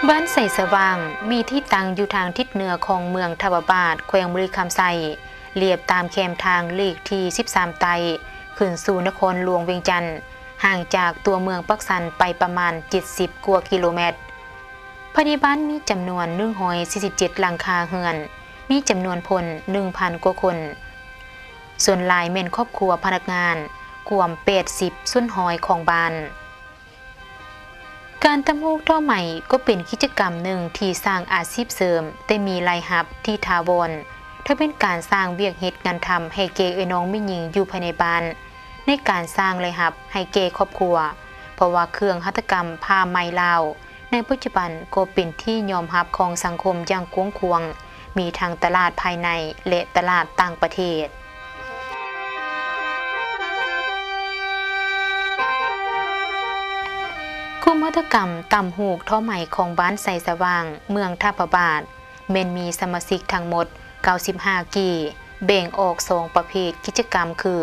ບ້ານໄຊສະຫວ່າງ ມີທີ່ຕັ້ງຢູ່ທາງທິດເໜືອຂອງເມືອງທ່າພະບາດ ແຂວງບໍລິຄຳໄຊ, ລຽບຕາມແຄມທາງເລກທີສິບສາມໃຕ້ ຂຶ້ນສູ່ນະຄອນຫຼວງວຽງຈັນ, ຫ່າງຈາກຕົວເມືອງປາກຊັນໄປປະມານເຈັດສິບກວ່າກິໂລແມັດ. ພາຍໃນບ້ານມີຈຳນວນໜຶ່ງຮ້ອຍສີ່ສິບເຈັດຫຼັງຄາເຮືອນ, ມີຈຳນວນພົນໜຶ່ງພັນກວ່າຄົນ, ສ່ວນຫຼາຍແມ່ນຄອບຄົວພະນັກງານ, ກວມແປດສິບສ່ວນຮ້ອຍຂອງບ້ານ. ການຕ່ຳຫູກທໍໄໝກໍເປັນກິດຈະກຳໜຶ່ງທີ່ສ້າງອາຊີບເສີມ ແຕ່ມີລາຍຮັບທີ່ຖາວອນ, ທັງເປັນການສ້າງວຽກເຮັດງານທຳໃຫ້ແກ່ເອື້ອຍນ້ອງແມ່ຍິງຢູ່ພາຍໃນບ້ານ, ໃນການສ້າງລາຍຮັບໃຫ້ແກ່ຄອບຄົວ, ເພາະວ່າເຄື່ອງຫັດຖະກຳຜ້າໄໝລາວ ໃນປັດຈຸບັນກໍເປັນທີ່ຍອມຮັບຂອງສັງຄົມຢ່າງກວ້າງຂວາງ, ມີທັງຕະຫຼາດພາຍໃນ ແລະ ຕະຫຼາດຕ່າງປະເທດ. ກຸ່ມຫັດຖະກຳຕ່ຳຫູກທໍໄໝຂອງບ້ານໄຊສະຫວ່າງ ເມືອງທ່າພະບາດ ແມ່ນມີສະມາຊິກທັງໝົດເກົ້າສິບຫ້າກີ່, ແບ່ງອອກສອງປະເພດກິດຈະກຳຄື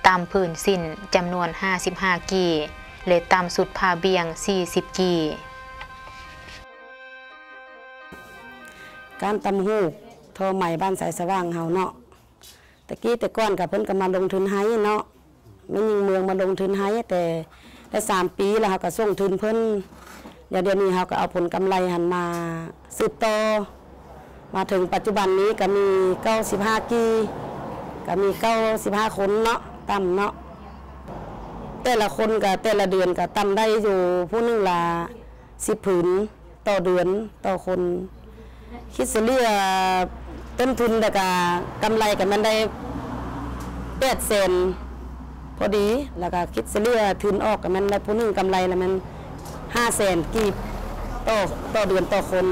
ຕ່ຳຜືນສິ້ນຈຳນວນຫ້າສິບຫ້າກີ່ ແລະ ຕ່ຳຊຸດຜ້າບ່ຽງສີ່ສິບກີ່. ການຕ່ຳຫູກທໍໄໝບ້ານໄຊສະຫວ່າງເຮົາເນາະ, ແຕ່ກີ້ແຕ່ກ່ອນກໍເພິ່ນກໍມາລົງທຶນໃຫ້ເນາະ, ແມ່ຍິງເມືອງມາລົງທຶນໃຫ້ ແຕ່ໄດ້ສາມປີແລ້ວ ເຮົາກໍສົ່ງທຶນເພິ່ນ. ແລ້ວດຽວນີ້ເຮົາກໍເອົາຜົນກຳໄລຫັ້ນມາສືບຕໍ່ ມາເຖິງປັດຈຸບັນນີ້ກໍມີເກົ້າສິບຫ້າກີ່, ກໍມີເກົ້າສິບຫ້າຄົນເນາະ, ຕ່ຳເນາະ. ແຕ່ລະຄົນກໍ ແຕ່ລະເດືອນກໍຕ່ຳໄດ້ຢູ່ຜູ້ໜຶ່ງລະສິບຜືນຕໍ່ເດືອນຕໍ່ຄົນ. ຄິດສະເລ່ຍຕົ້ນທຶນແລ້ວກະກຳໄລກໍແມ່ນໄດ້ແປດແສນພໍດີ, ແລ້ວກະຄິດສະເລ່ຍທຶນອອກກໍແມ່ນໄດ້ຜູ້ໜຶ່ງກຳໄລລະແມ່ນຫ້າແສນກີບຕໍ່ ຕໍ່ເດືອນຕໍ່ຄົນ.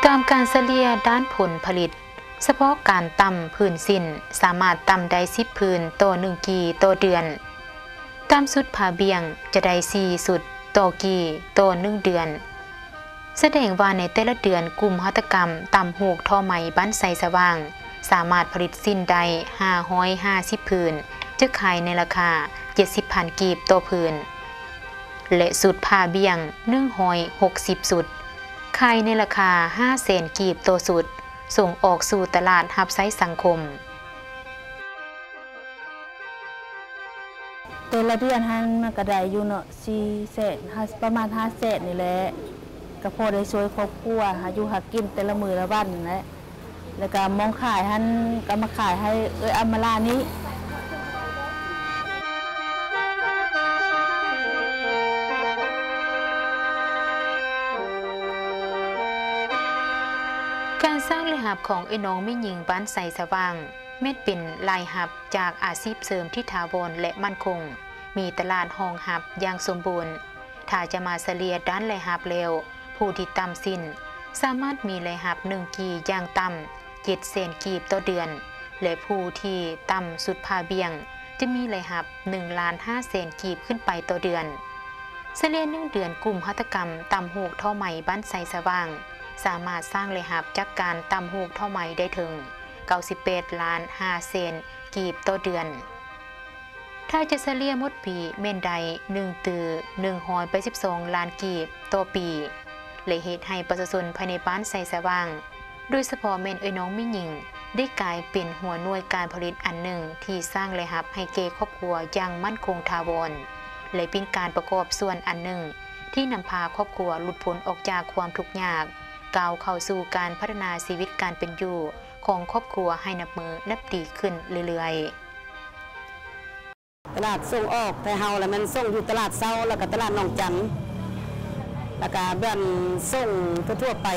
ຕາມການສະເລ່ຍດ້ານຜົນຜະລິດ, ສະເພາະການຕ່ຳຜືນສິ້ນສາມາດຕ່ຳໄດ້ສິບຜືນຕໍ່ໜຶ່ງກີ່ຕໍ່ເດືອນ. ຕ່ຳຊຸດຜ້າບ່ຽງຈະໄດ້ສີ່ຊຸດຕໍ່ກີ່ຕໍ່ໜຶ່ງເດືອນ. ສະແດງວ່າໃນແຕ່ລະເດືອນ ກຸ່ມຫັດຖະກຳຕ່ຳຫູກທໍໄໝບ້ານໄຊສະຫວ່າງ ສາມາດຜະລິດສິ້ນໄດ້ຫ້າຮ້ອຍຫ້າສິບຜືນ, ຈະຂາຍໃນລາຄາເຈັດສິບພັນກີບຕໍ່ຜືນ ແລະ ຊຸດຜ້າບ່ຽງໜຶ່ງຮ້ອຍຫົກສິບຊຸດ, ຂາຍໃນລາຄາຫ້າແສນກີບຕໍ່ຊຸດ, ສົ່ງອອກສູ່ຕະຫຼາດຮັບໃຊ້ສັງຄົມ. ແຕ່ລະເດືອນຫັ້ນມັນກະໄດ້ຢູ່ເນາະ ສີ່ແສນ ຫ້າ ປະມານຫ້າແສນນີ້ແຫຼະ, ກະພໍໄດ້ຊ່ວຍຄອບຄົວຫາຢູ່ຫາກິນແຕ່ລະມື້ລະວັນນັ້ນແຫຼະ, ແລ້ວກະມອງຂາຍຫັ້ນກະມາຂາຍໃຫ້ເອື້ອຍອຳມາລານີ້. ການສ້າງລາຍຮັບຂອງເອື້ອຍນ້ອງແມ່ຍິງບ້ານໄຊສະຫວ່າງ ແມ່ນເປັນລາຍຮັບຈາກອາຊີບເສີມທີ່ຖາວອນ ແລະ ໝັ້ນຄົງ, ມີຕະຫຼາດຮອງຮັບຢ່າງສົມບູນ. ຖ້າຈະມາສະເລ່ຍດ້ານລາຍຮັບແລ້ວ, ຜູ້ທີ່ຕ່ຳສິ້ນສາມາດມີລາຍຮັບໜຶ່ງກີ່ຢ່າງຕ່ຳເຈັດແສນກີບຕໍ່ເດືອນ ແລະ ຜູ້ທີ່ຕ່ຳຊຸດຜ້າບ່ຽງຈະມີລາຍຮັບໜຶ່ງລ້ານຫ້າແສນກີບຂຶ້ນໄປຕໍ່ເດືອນ. ສະເລ່ຍໜຶ່ງເດືອນ ກຸ່ມຫັດຖະກຳຕ່ຳຫູກທໍໄໝບ້ານໄຊສະຫວ່າງ ສາມາດສ້າງລາຍຮັບຈາກການຕ່ຳຫູກທໍໄໝໄດ້ເຖິງເກົ້າສິບແປດລ້ານຫ້າແສນກີບຕໍ່ເດືອນ. ຖ້າຈະສະເລ່ຍໝົດປີແມ່ນໄດ້ໜຶ່ງຕື້ໜຶ່ງຮ້ອຍແປດສິບສອງລ້ານກີບຕໍ່ປີ ແລະ ເຮັດໃຫ້ປະຊາຊົນພາຍໃນບ້ານໄຊສະຫວ່າງ ໂດຍສະເພາະແມ່ນເອື້ອຍນ້ອງແມ່ຍິງ ໄດ້ກາຍເປັນຫົວໜ່ວຍການຜະລິດອັນໜຶ່ງທີ່ສ້າງລາຍຮັບໃຫ້ແກ່ຄອບຄົວຢ່າງໝັ້ນຄົງຖາວອນ ແລະ ເປັນການປະກອບສ່ວນອັນໜຶ່ງທີ່ນຳພາຄອບຄົວຫຼຸດພົ້ນອອກຈາກຄວາມທຸກຍາກ, ກ້າວເຂົ້າສູ່ການພັດທະນາຊີວິດການເປັນຢູ່ຂອງຄອບຄົວໃຫ້ນັບມື້ນັບດີຂຶ້ນເລື້ອຍໆ. ຕະຫຼາດສົ່ງອອກແຕ່ເຮົາລະແມ່ນສົ່ງຢູ່ຕະຫຼາດເຊົ້າ ແລ້ວກະຕະຫຼາດໜອງຈັນ ແລ້ວກະແບບສົ່ງທົ່ວໆໄປ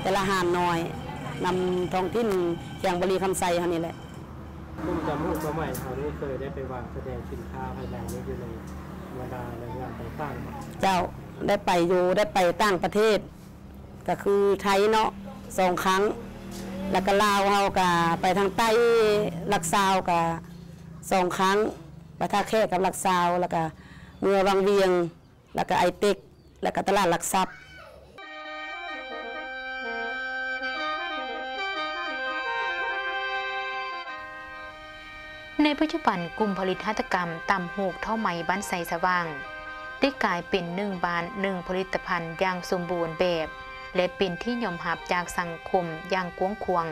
ແຕ່ລະຮ້ານນ້ອຍ ນຳທ້ອງຖິ່ນແຂວງບໍລິຄຳໄຊເຮົານີ້ແຫຼະ. ກຸ່ມຕ່ຳຫູກຕໍ່ໄໝເຮົານີ້ເຄີຍໄດ້ໄປວາງສະແດງສິນຄ້າພາຍໃນນີ້ຢູ່ໃນບັນດາແຫຼ່ງງານຕ່າງໆບໍ່? ເຈົ້າ ໄດ້ໄປຢູ່ ໄດ້ໄປຕ່າງປະເທດ ກະຄືໄທເນາະ ສອງຄັ້ງ ແລ້ວກະລາວເຮົາກະໄປທາງໃຕ້ ຫຼັກຊາວກະສອງຄັ້ງ ໄປທ່າແຂກກັບຫຼັກຊາວ ແລ້ວກະເມືອວັງວຽງ ແລ້ວກະໄອເຕັກ ແລະກໍຕະຫຼາດຫຼັກຊັບ. ໃນປັດຈຸບັນ, ກຸ່ມຜະລິດຫັດຖະກຳຕ່ຳຫູກທໍ່ໄມ້ບ້ານໄຊສະຫວ່າງ ໄດ້ກາຍເປັນໜຶ່ງບ້ານໜຶ່ງຜະລິດຕະພັນຢ່າງສົມບູນແບບ ແລະ ເປັນທີ່ຍອມຮັບຈາກສັງຄົມຢ່າງກວ້າງຂວາງ.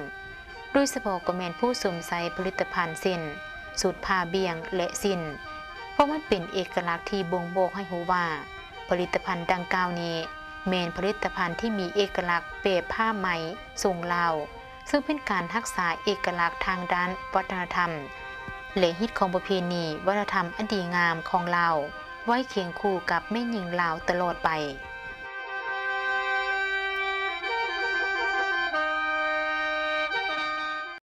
ໂດຍສະເພາະກໍແມ່ນຜູ້ຊົມໃຊ້ຜະລິດຕະພັນເຊັ່ນ ຊຸດຜ້າບ່ຽງ ແລະ ສິ້ນ, ເພາະມັນເປັນເອກະລັກທີ່ບົ່ງບອກໃຫ້ຮູ້ວ່າ ຜະລິດຕະພັນດັ່ງກ່າວນີ້ແມ່ນຜະລິດຕະພັນທີ່ມີເອກະລັກແບບຜ້າໄໝສົ່ງລາວ, ເຊິ່ງເປັນການຮັກສາເອກະລັກທາງດ້ານວັດທະນະທຳ ແລະ ຮີດຄອງປະເພນີວັດທະນະທຳອັນດີງາມຂອງລາວ ໄວ້ຄຽງຄູ່ກັບແມ່ຍິງລາວຕະຫຼອດໄປ.